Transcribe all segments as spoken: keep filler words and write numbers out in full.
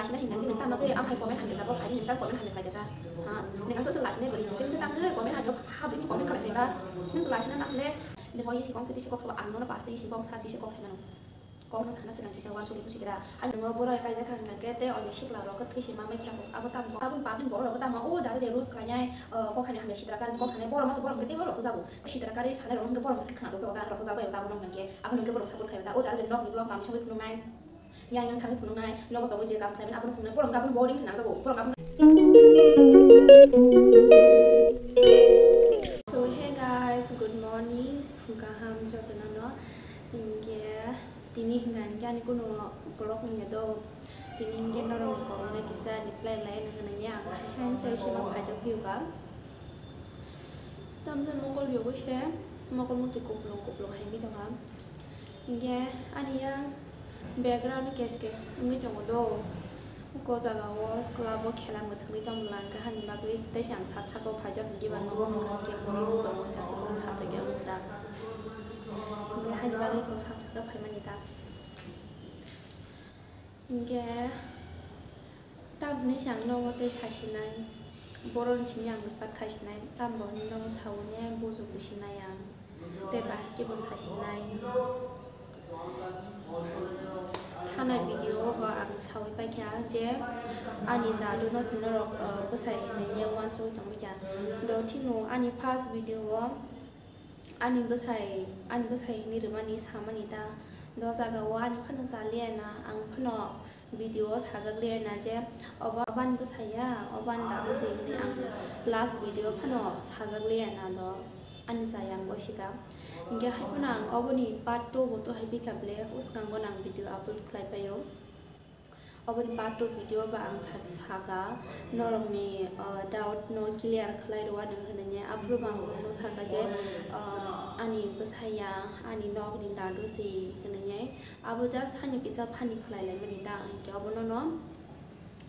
Lachina hinga khe nung tamo khe ang hai comment hamya jabo, phai nung tamo comment hamya khlai kasa. Ha, nung ang sasa lachina bari nung khe tamo khe comment hamya ha bini comment khlai ba. Nung sa lachina na khle nung oi si kong sa tisi kok sa ang no na pas tisi kong sa tisi kong sa mano. Kok no sana sa kang kisa wan suli kusi kira. Ani nung boro kai ja kang khe te oi sikla rok khe thisi ma mai khe abo tamo abo public boro rok tamo o jaro je roast khlai nai kok hani hamya sitra kar kok sanai boro ma boro khe te boro sa jabo. Sitra kar sanai rok khe boro khe khna do sa da rok sa jabo abo nung khe abo nung khe boro support khlai da o jaro je nok ni blog mam songwi nung nai. Yang yang thangwi phunuknai, nogo tongo je kam khlaimani, abono phunuknai, borok abono boring se nangjago, borok abono. So, hey guys, good morning, phung kaham jotono no. Hinkhe tini hinkha hinkhe ani kuno vlog wngya do. Tini hinkhe norokni kokno kisa reply lai nang hinwi ang hai hai tei se ma phaijak phiyo ka. Tamsa mokol yogwi se mokol mukti kuplung kuplung hai wngwi tongkha. Hinkhe ani ya background kes kes wngwi tongo do. Uko jaga o club o khela mwthangwi tongmwla hwnkhe hani bagwi tei se ang sat saka o phaijak hinkhe ba nogo hwnkha hinkhe borok rok tongwi kasik kok satokya wngda. Hinkhe hani bagwi kok sat saka phaimani ta. Hinkhe. Tamni se ang nogo tei sasinai, borokni simi ang start khaisinai, tambo hinwi nogo saui ne bujugwi sinai ang, tei bahai khe bo sasinai. Thanai video o bo ang saui paikha je ani dadu no se norok, uh, bwsai hinwi ne uansugwi tongwi kha. Do thino ani first video o. Ani bwsai, ani bwsai hinwi rwmani samani ta. Do jaga o ani phano cha liya na, ang phano video o sajak liya na je obo, obo ani bwsai ya, obo ani dadu se hinwi ang last video phano sajak liya na do ani chaya ang bo sika. Hinkhe hai phano ang oboni part two bo to hai pika ble, uskango no ang video upload khlai paio. Oboni part two video ba ang sa-, saka norokni, uh, doubt no clear khlai rwani hinwi aphuru bo ang bono saka je, um, ani bwsai ya, ani nokni dadu se hinwi abo just hani kisa funny khlai laimani ta, hinkhe obono no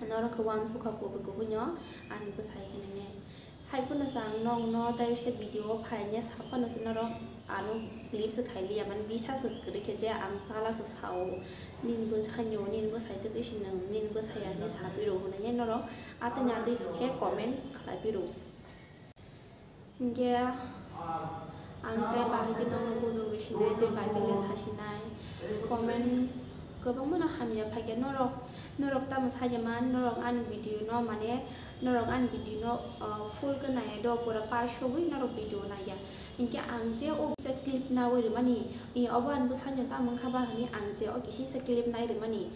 norok khe uansukha kubui kubui no ani bwsai hinwi. Hai phano se ang nokno tei se video o phaina sa phano se norok ano believe se khai liya, mani bisa se kwrwi khe je ang chala se sao, nini bwsai no, nini bwsai tei twi se nwng, nini bwsai ya hinwi sa phi rw hinwi norok atwini atwi khe comment khlai phi rw. Hinkhe ang tei bahai khe nokno bujugwi sinai tei bahai khe le sa sinai comment kwbangma no hamya phaikhe norok. Norok tamo saida man, norok ani video no, mane, norok ani video no, uh, full khe naiya do, pura pass sogwi norok video naiya. Hinkhe ang je o kisa clip nawi rwmani, i, obo ani bwsai no tamo wngkha ba hinwi ang je o kisa clip nai rwmani.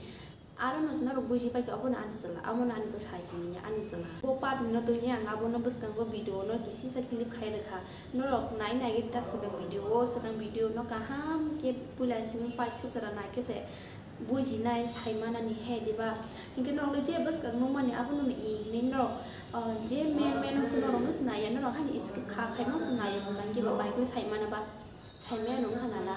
Aro no se norok buji paikha, obo no ani chwla, amo no ani bwsai hinwi ani chwla. Bo part no twi ang abono bwskango video no kisa clip khai rwkha. Norok nai nai ta swkang video o, swkang video no kaham khe puila simi paithak jora nai khe se. Bujinai, saimanani, he, diba? Hinkhe norokle je bwskang nukmani, abono i hinwi norok, ah, je men men wngkhe norokno sinaiya, norok hani skip kha khaima se naio, hwnkha hinkhe ba bike le saimano ba, saimaya wngkha nana.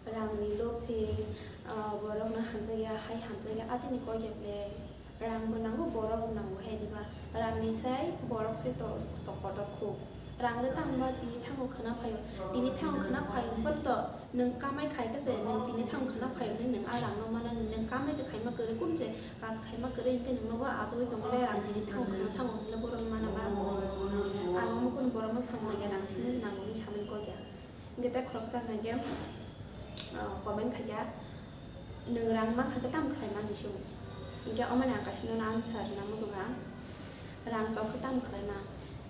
Rangni lob se, ah, borokno hamjakya, hai hamjakya, atini kok ya ble. Rang bo nango, borok bo nango, he diba? Rang ni sai borok se to-, to kotor kho. Rang le tang ba tini thango khwna phaio. Tini thango khwna phaio, but to nwng kamai khai khe se nwng tini thango khwna phaio, nwng a rang no mana, nwng kamai se khaima kwrwi, kum se kaj khaima kwrwi, hinkhe nwng nogo achugwi tongo le rang tini thango khwna thango hinle borok mana ba. Ang omo kunu borok no samung nangya, rang simi nango hinwi samani kok ya. Hinkhe tei khoroksa hwnkha khe, ah, comment khaikha, "Nwng rang mankha khe tamo khlai mani se?" Hinkhe omo ni ang kaisa nono answer rwna muchungkha, "Rang tong khe tamo khlai man?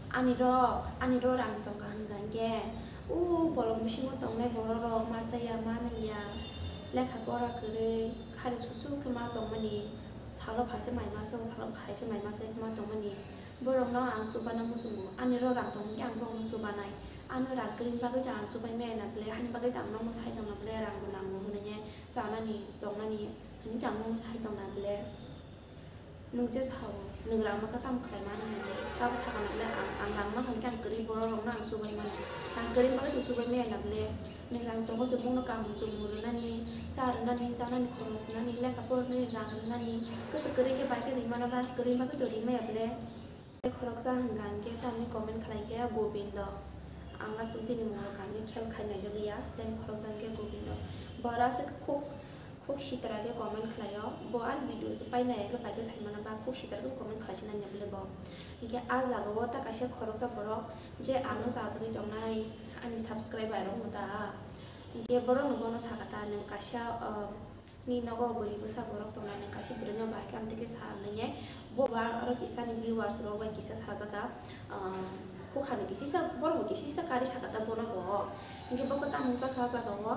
Ani rok, ani rok rang tongkha hwnkha hinkhe o bolong bisingo tongnai borok rok ma chaya, ma nungya, lekha pora kwrwi, kharwi susu khe ma tongmani, salo phaisa mai masa, salo phaisa mai masa khe ma tongmani." Borokno ang chubana muchungo, ani rok rang tong hinkhe ang borokno chubanai. Ano rang kwrwini bagwi to ang chubai maya na ble, hani bagwi to ang nokno sai tongna ble, rang bo nango hwnwi chanani tongnani hwnwi to ang nokno sai tongna ble. Nwng je sao, nwng rang mankha tamo khlai mano hwnwi, tabo sakha na ble ang, ang rang mankha hinkhe ang kwrwi borok rokno ang chubai mano. Rang kwrwini bagwi to chubai maya na ble. Nwng rang tongo se bongno kaam chumui rwnani, cha rwnani, chanani khorang rwnani, lekha pornani rang rwnani, kwchwk kwrwi khe bai khe ri mano ba, kwrwi bagwi to ri maya ble. Khoroksa hwnkha hinkhe tamni comment khlai khe Gobindo. Ang aswk bini mungno kami khel khai naijak ya, tei khoroksa hinkhe Gobindo. Bora se khuk, Khuk sitra khe comment khlaio, bo ani video se painai khe pai khe saimano ba khuk sitra khe comment khlai sinai ni bwlwi bo. Hinkhe a jaga o ta kaisa khoroksa borok je ano chajagwi tongnai ani subscriber rok no ta. Hinkhe borok no bono sakha ta nwng kaisa, ah, ni nogo bwrwi bwsa borok tongnai nwng kaisa bwrwi no bahai khe amtwi khe sa nai. Bo ba oro kisa ni viewers rok bai kisa sajak kha, ah, khuk hamya kisa borok bo kisa kari sakha ta bono bo. Hinkhe bo khe tamo wngkha kha jaga o,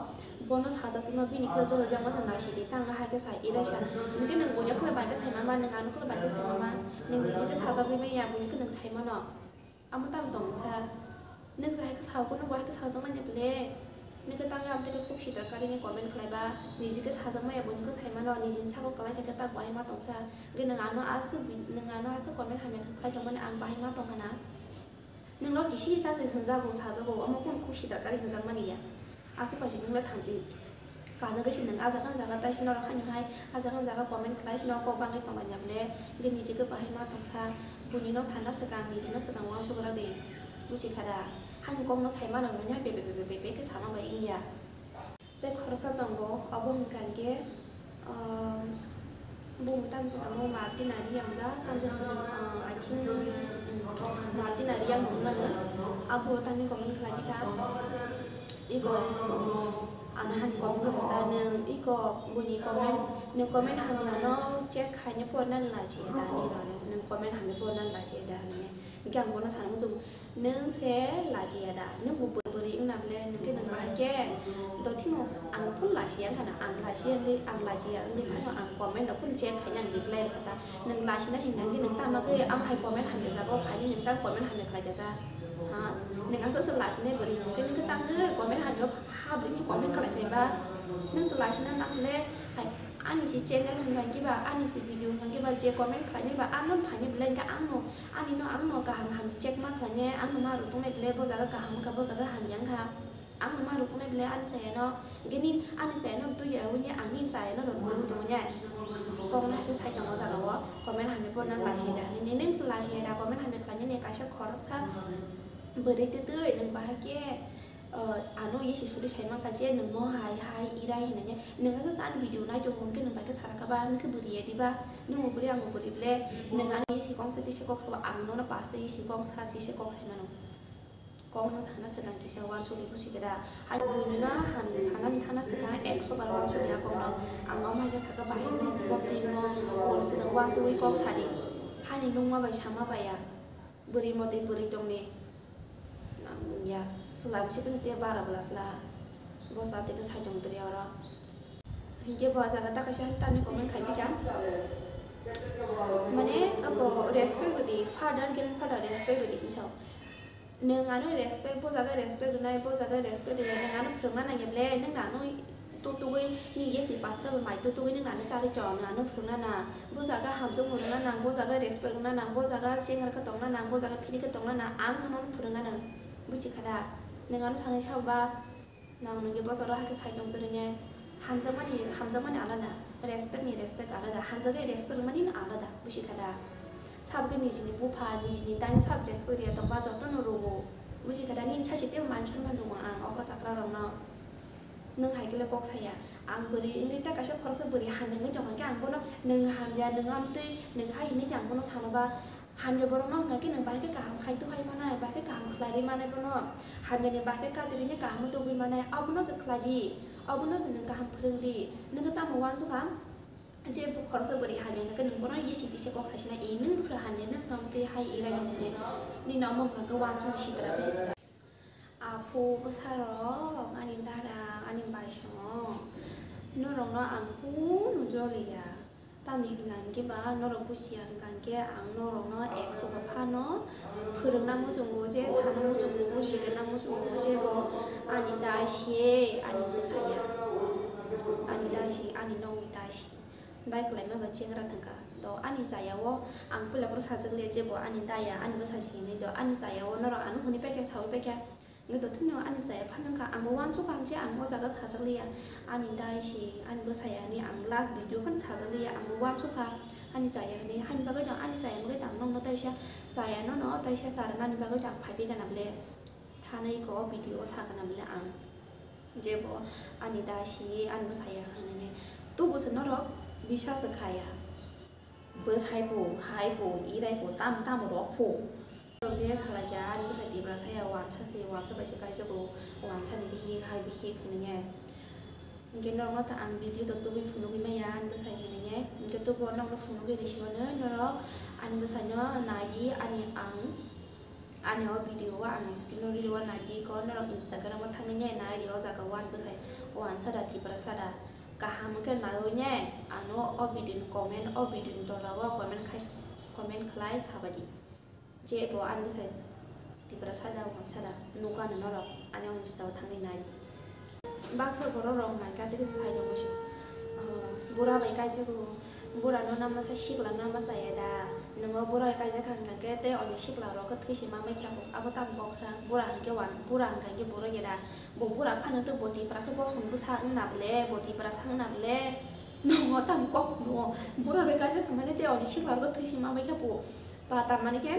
bono sajak tongma bini khe jora jang masa nasi di tang hai khe sai irai sa. Hinkhe nwng buino khe bai khe sai mama, nwng ano khe bai khe sai mama, nwng niji khe sajagwi manya buino khe nwng sai mano. Amo tamo tong sa, nwng sa hai khe sao, bono bo hai khe sajak manya bwle. Nwng khe tang ya amtwi khe khuk sitra kari ni comment khlai ba, niji khe sajak manya buino khe sai mano, nijini sago kwlai khe tak bai ma tong sa. Hinkhe nwng ano aswk bi-, nwng ano aswk comment hamya khe khlai tongmani ang bahai ma tong kha na. Nwng no kisi sa se hwnjago, sajago, omo kunu khuk sitra kari hwnjakmani ya. Aswk bai se nwng le thamchi kajagwi se nwng a jaga, a jaga tai se norok haino hai, a jaga, a jaga comment khlai se norok kok bangwi tongmani ya bwle. Hinkhe niji khe bahai ma tong sa, buini no sana swkang, niji no swkang uansuk rak di. Buchi kha da? Haini kok no sai mano, nini hai be, be, be khe sama bai wng ya. Tei khoroksa tongo, obo hwnkha hinkhe, um, bumung tamjani amo Martina Riyang da, tamjani, uh, I think, um, Martina Riyang hwnmani. Abo tamni comment khlai di kha. Iko, ano hani comment khlai da nwng, iko buini comment, nwng comment hamyano check khaina porna lachi da ni rw, nwng comment hamya porna lachi da hinwi. Hinkhe ang bono sana muchungo. Nwng se lachiya da? Nwng bo bwrwi wngna bwle, nwng khe nwng bahai khe. Dothimo ang phun lachiya wngkha na, ang lachiya wngwi, ang lachiya wngwi phano ang comment rok phun check khaina ang reply rwkha ta. Nwng lachina himna wngwi nwng tamo khe ang hai comment hamya jago, phaini nwng tang comment hamya khlai kha sa? Ha? Nwng aswk se lachinai bwrwi hwnkhe nwng khe tang khe comment hamya o ha bwrwini comment khlai phai ba? Nwng se lachina nang le hai ani se channel hwnkha khe ba, ani se video hwnkha khe ba, je comment khlainai ba ano phaini bwle hwnkhe ang no Ani no, ang no kaham hamya check ma khlainai, ang no ma rw tongnai bwle, bo jaga kaham wngkha, bo jaga hamya wngkha. Ang no ma rw tongnai bwle, ani chaya no, gini ani chaya no twi ya, wngya ang ni chaya no rw twi tongo ne. Kok no hai khe sai tongo jaga o, comment hamya porna lachi da, nini nung se lachi da, comment hamya khlainai ni kaisa khoroksa bwrwi twi twi, nwng bahai khe, Ah, ano ye si suri sai mankha je nwng mo hai hai irai hinwi, nwng aswk ani video nai tongo hwnkhe nwng bai khe sara kha ba, nwng khe bwrwi ya diba, nwng bo bwrwi ang bo bwrwi bwle, nwng ano ye si kok sa tisa kok sa ang nono paste ye si kok sa tisa kok sai mano, kok no sana swkang kisa uansuk di busi khe da, hai buini no hamya sanani thana swkang ekso bar uansuk di a kok no, ang omo hai khe saka bahai no bok twi no uansuk di uansugwi kok sa di, haini nungma bai sama bai ya. Bwrwi motwi bwrwi tongni. Nang ya, swlam se bwsa tei bara bwla sla. Bo sa tei sai tong twi oro. Hinkhe bo jaga ta kaisa tamni comment khai phi kha. Mane, ako respect rwdi, father, grandfather respect rwdi, bisa. Nwng ano respect, bo jaga respect rwnai, bo jaga respect rwnai, nwng ano phwrwngna nangya ble, nwng ano Tutugwi ni yesi pasta bo mai tutugwi nang nani chari tong, nang ano phwrwngna nang, bo jaga hamjakmung rwna nang, bo jaga respect rwna nang, bo jaga chengra khe tongna nang, bo jaga phiri khe tongna nang, ang nono phwrwngna nang, buchi kha da? Nang ano sanai sa ba, nang nungni bosoro hakhe sai tong tongwi ne, hamjakmani, hamjakmani alada, respect ni respect alada, hamjakgwi respect rwmani no alada, buchi kha da? Sabo khe nijini bupha, nijini taino sabo respect rwya tongba jotono rwo, buchi kha da? Nini sachi teibo man swnwi man tongo ang okra chakra rokno. Nwng hai khe le kok saya. Ang bwrwi wngwi ta kaisa khoroksa bwrwi hamya wngwi tongkha khe ang bono nwng hamya, nwng amtwi, nwng hai hinwi khe ang bono sano ba, hamya borokno wngkha khe nwng bahai khe kaham khai tuphai manai, bahai khe kaham khlai rwi manai bono. Hamyani bahai khe kati rwini kaham tubui manai, abono se khlai di, abono se nwng kaham phwrwng di. Nwng khe tamo uansukha je bo khoroksa bwrwi hamya wngkha khe nwng bono yesi tisa kok sasina i, nwng bwsa hamya, nwng se amtwi hai i lai hinwi. Nini omo wngkha khe uansukma sitra bwswk. Aphu bwsarok, ani dara, ani baisong, norokno ang kunu joliya. Tamni hwnkha hwnkhe ba norok buchiya hwnkha hwnkhe ang norokno ekso ba phano phwrwngna muchungo je, sana muchungo, buchirwna muchungo je bo ani dai se ani bwsaya, ani dai se, ani nokni dai se. Dai kwlaima bai chengra thangkha. To ani chaya o ang puila phuru sajak liya je bo ani daya, ani bwsa se hinwi. To ani chaya o norok ano hwnwi paikha, saui paikha. Hwnkhe to thumni o ani chaya phano wngkha. Ang bo uansukha je ang o jaga sajak liya. Ani dai se, ani bwsaya hinwi ang last video phano sajak liya. Ang bo uansukha ani chaya hinwi. Haini bagwi to ani chaya bagwi to ang nokno taisa chaya nono taisa cha rwnani bagwi to ang phai phai gana bwle. Thana iko o video o sakha na bwle ang. Je bo ani dai si, ani bwsaya hinwi. Tubuso norok bisas kha ya. Bwsai bo, hai bo, irai bo, tam tam rok bo. Norok je salai kha ani bwsai Tiprasa ya, wansa se, wansa bai se kaijago, wansa ni bihik, hai bihik hinwi nai. Hinkhe norokno ta ang video to tubui phunugwi maya ani bwsai hinwi nai. Hinkhe tubuo norokno phunugwi rw sio norok ani bwsaino nai di, ani ang Ani o video o ani screen o reel o nai di ko norok Instagram o thangwi nai nai di o jaga o ani bwsai wansa da Tiprasa da kaham wngkhe naiwi nai ano o video ni comment o video ni tola o comment khai comment khlai sabai di je bo ani bwsai Tiprasa da wansa da nukha norok ani o Insta o thangwi nai di. Baksa borok rok nai kha tei kisa sai tongo se. Ah, bura bai kaijago, bura no nama sa sikla nama chaya da. Nwngo bura bai kaijak kha hwnkha khe tei oni sikla rok khe thwi se ma bai kha bo. Abo tamo kok sa bura hwnkhe wan, bura hwnkha khe bura ya da. Bo bura phano tei bo Tiprasa bosong bwsa wngna bwle, bo Tiprasa wngna bwle. Nwngo tamo kok nwngo. Bura bai kaijak kha mani tei oni sikla rok khe thwi se ma bai kha bo. Ba tamani khe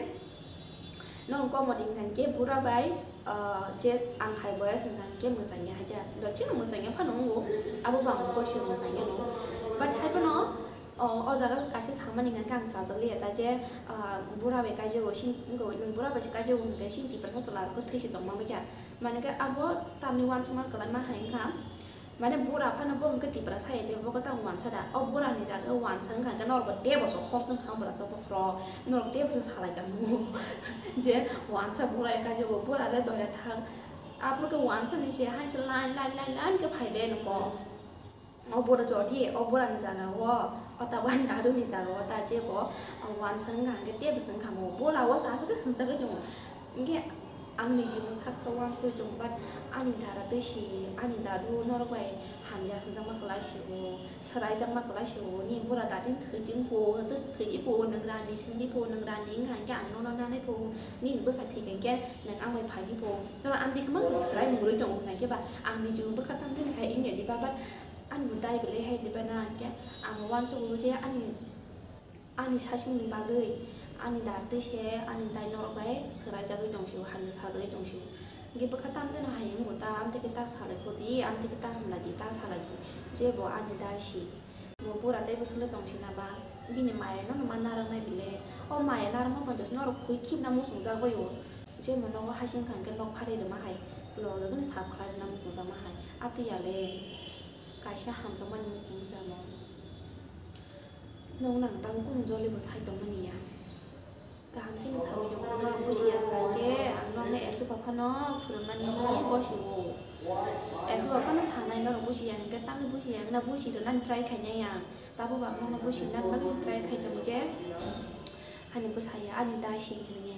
nong komodi hwnkha khe bura bai, ah, je ang hai boya se hwnkha khe mwchangya hai khe. Dotino mwchangya phano wngo, abo bo ang kosio mwchangya no. But hai phano, oh, o jaga kaisa samani hwnkha khe ang chajak liya ta je, ah, bura bai kaijago sin, wngkha nwng bura bai se kaijago hwnkhe sin Tiprasa chwla rok khe thwi se tongma bai kha. Mani khe abo tamni uansukma kwlai ma hai wngkha. Mane bura phano bo hwnkhe Tiprasa ya de, bo kwtal wansa da. O bura ni jaga o wansa wngkha hwnkhe norok bo tei bo so hor chwng kha bwlasa bokhorok. Norok tei bo se salai kha mo. Je wansa bura ya kaijago, bura le doira thang. Aphuru khe wansa ni se hai se line, line, line, line khe phai be nokho. O bura jodi, o bura ni jaga o, o ta wan dadu ni jaga o ta je bo wansa wngkha hwnkhe tei bo se wngkha mo. Bura o sa se khe hwnjagwi tongo. Hwnkhe ang niji bo saksa uansuk tongo, but ani dara twi si, ani dadu norok bai hamya hwnjakma kwlai si o, swraijakma kwlai si o, nini bura datin thwi tong pho, thwi di pho, nwng rani sing di pho, nwng rani wngkha hwnkhe ang nono nanai pho, nini bwsa thwi kha hwnkhe nwng ang bai phai di pho, norok ang dikhe mang se swrai mungwi tongo hwnkhe ba ang niji bo bwkha tang tini khai wngya di ba, but ani bo dai belai hai di ba na hwnkhe ang uansuk o je ani Ani sasingni bagwi ani dara twi se ani dai norok bai swraijagwi tong sio, hamya sajagwi tong sio. Hwnkhe bwkha tamjani hai wngbo ta, amtwi khe ta salai kho di, amtwi khe ta hamlai di, ta salai di, je bo ani dai si. Bo bura tei bwswk le tong si na ba, bini maya no ma narwknai bile. O maya narwkma poito se norok khui khibna muchungjak bai o. Je mo nogo hasing kha hwnkhe nok phari rwma hai, logloge no sap khlai rwna muchungjakma hai. Amtwi ya le kaisa hamjakmani muchungsa mo. Nong nang tamo kunu joli bo sai tongmani ya. Kaham khe no sawi tongo, norok buji ya hwnkha khe ang nokno ekso pha phano phunukmani gosi o. Ekso pha phano sanai norok buji ya hwnkhe tangwi buji ya hwnkhe na buji rwnani try khainai ang. Tabuk ang nokno buji rwnani bagwi try khai tongo je ani bwsai ya ani dai se hinwi.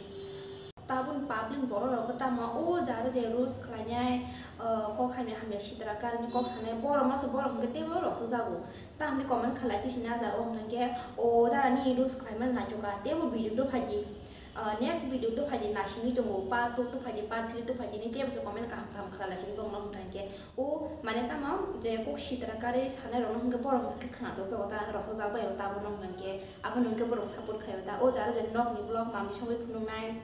Tabuk public borok rok tamo o jaro je roast khlainai, ah, kok hamya hamya sitra karini kok sanai borok no se borok hwnkhe teibo rosok jago. Tamni comment khalai khe sini ah jaga o hwnkhe o dara ni roast khlaimani naitokha teibo video do phaidi, ah, next video do phaidi naisingwi tongo part two do phaidi part three do phaidi ni teibo se comment kaham kaham khalai sini borok no hwnkha hwnkhe o mane tamo je kok sitra kari sanai rok no hwnkhe borok hwnkhe khwnatok jago ta rosok jak bai o tabuk no hwnkha hwnkhe. Abono hwnkhe borok support khaio ta. O jaro je nokni vlog mamwi songwi phunuknai,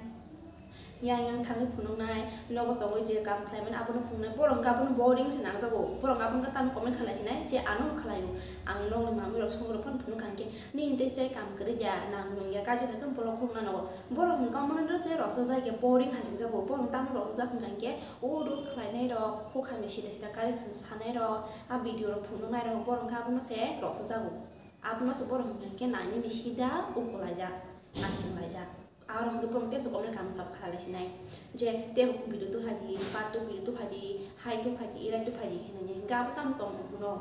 yang yang thangwi phunuknai, nogo tongwi je kam khlaimani abono phunuknai, borok hwnkhe abono boring se nangjago. Borok abono hwnkhe tamo comment khalai sinai je ano khlaio. Ang nokni mamwi rok songwi rok phano phunukha hwnkhe, nini tei chai kam kwrwi ya, nang nung ya, kaisa khe vlog khulukna nogo. Borok hwnkhe omono rw chai rosojak ya, boring hai singjago. Borok tamo rosojak hwnkha hwnkhe o roast khlainai rok, khuk hamya sida sida kari sanai rok, a video rok phunuknai rok, borok hwnkhe abono se rosojago. Abono se borok hwnkha hwnkhe nainani sida ukulaijak, naisinglaijak. Aro hwnkhe borok teisa comment kaham kaham khalai sinai je tei video tubuphaidi, part two video tubuphaidi, hai tubuphaidi, irai tubuphaidi hinwi. Hwnkhe abo tamo tong buno?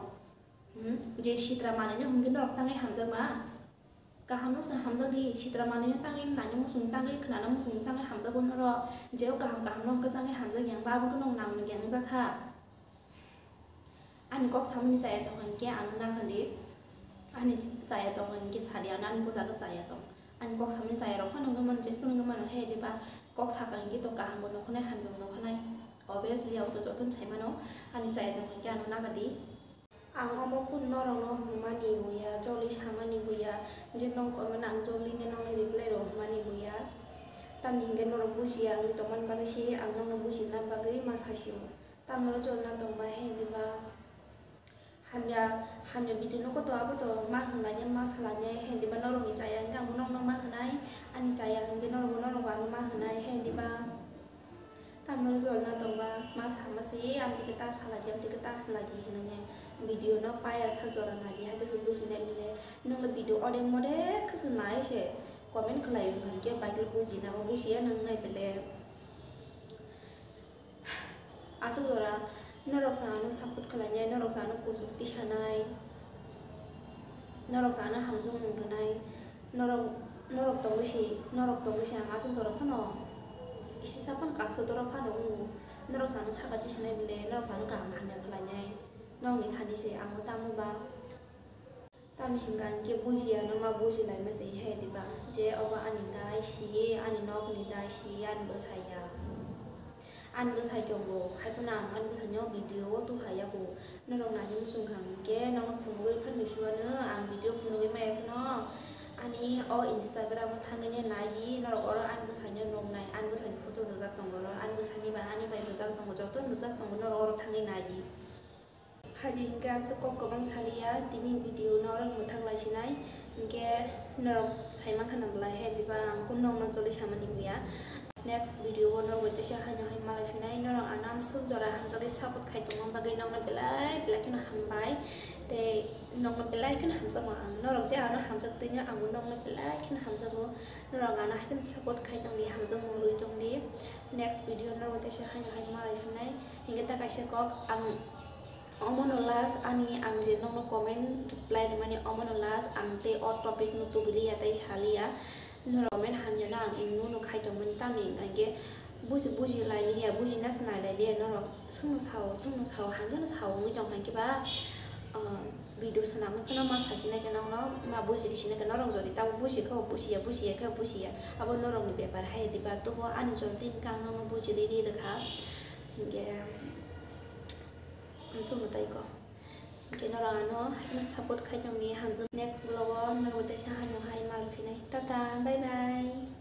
Hmm? Je sitra manwino hwnkhe norok tangwi hamjakma? Kahamno se hamjakdi, sitra manwino tangwi naina muchungwi tangwi khwnana muchungwi tangwi hamjakgo norok. Je o kaham kahamno hwnkhe tangwi hamjakya hwnkhe abo khe norok nangni geng wngjakha. Ani kok samani chaya tong hwnkhe ano nakhali, ani chaya tong hwnkhe sadi, ano ani bujagwi chaya tong. Ani kok samani chaya rok phano wngwi mano, jesphano wngwi mano, he diba kok saka hwnkhe to kaham bo nukhanai, hamya bo nukhanai, obviously abo to jotono sai mano. Ani chaya tong hwnkhe ano nakhadi. Ang omo kunu norokno hwnmani buya, joli samani buya, je nong comment ang joli nai nokni reply rw hwnmani buya. Tamni hwnkhe norok bujiya wngwi tongmani bagwi se ang nokno bujina bagwi ma sasio. Tamno jolna tongbai hai diba? Hamya, hamya video no koto abo to ma hwnlai ne, ma salai ne, he diba norokni chaya hwnkhe ang bo nokno ma hwnai, ani chaya hwnkhe norok bo norok bo ano ma hwnai, he diba tamno jolna tongba ma sama se, amtwi khe ta salai di, amtwi khe ta hwnlai di hwnwi ne video no paya sa jora nai di, hakhe se buji nai bile. Nwng le video ode mode khe se nai se comment khlai wngkha, hwnkhe bai khe buji na bo buji ya nwng nai bile. Aswk jora norok sa ano support khlainai, norok sa ano kuchuk tisanai, norok sa ano hamjakmung rwnai, norok, norok tongwi si, norok tongwi si ang aswk jora phano kisa phano kasodoro phano wngo, norok sa ano saka tisanai bile, norok sa ano kaham hamya khlainai, nokni thani se ang o tamo ba. Tamni hwnka hinkhe bujiya no ma bujilaima se he diba, je obo ani dai siye, ani nokni dai siye, ani bwsai ya. Ani bwsai tongo, haiphano ang ani bwsaino video o tuha yago. Norok naidi muchung kha hinkhe nokno phunugwi phano misuano ang video phunugwi maya phano ani o Instagram o thangwi nai di, norok oro ani bwsaino nuknai, ani bwsaini photo rwjak tongo oro, ani bwsaini bai ani bai rwjak tongo, joto rwjak tongo, norok oro thangwi nai di. Phaidi hinkhe aswk kok kwbang saliya, tini video no oro mwthang lai sinai, hinkhe norok saimankha na belai he diba ang kunu nokno choli samani buya. Next video o norok bai teisa haino hai malai phinai, norok ano amswk jora hamjagwi support khai tongma bagwi nokno belai belai kheno hambai. Tei nokno belai kheno hamjakgo ang, norok je ano hamjak twi no ang bo nokno belai kheno hamjago. Norok ano hai kheno support khai tongdi, hamjakmung rwi tongdi. Next video norok bai teisa haino hai malai phinai, hinkhe ta kaisa kok ang Omono last ani ang je nokno comment reply rwmani, omono last ang tei o topic no tubuli ya tei sali ya. Norok comment hamya no ang ignore no khai tongmani, tamni hwnkha hinkhe buji, buji lai liya, buji na se nai lai liya norok. Swngno sao, swngno sao, hamya no sao wngwi tong kha hinkhe ba, ah, video swnamwi phano ma saisinai khe nokno, ma bujiri sinai khe norok jodi tabuk buji khe bujiya, bujiya khe bujiya, abo norokni bepar hai diba. Tobo ani joldi hwnkhe ang nokno bujiri ri rwkha hinkhe. Amswk mwtai ko. Hinkhe norok ano haino support khai tongdi, hamjak. Next vlog o norok teisa haino hai mal phinai. Tata, bye bye.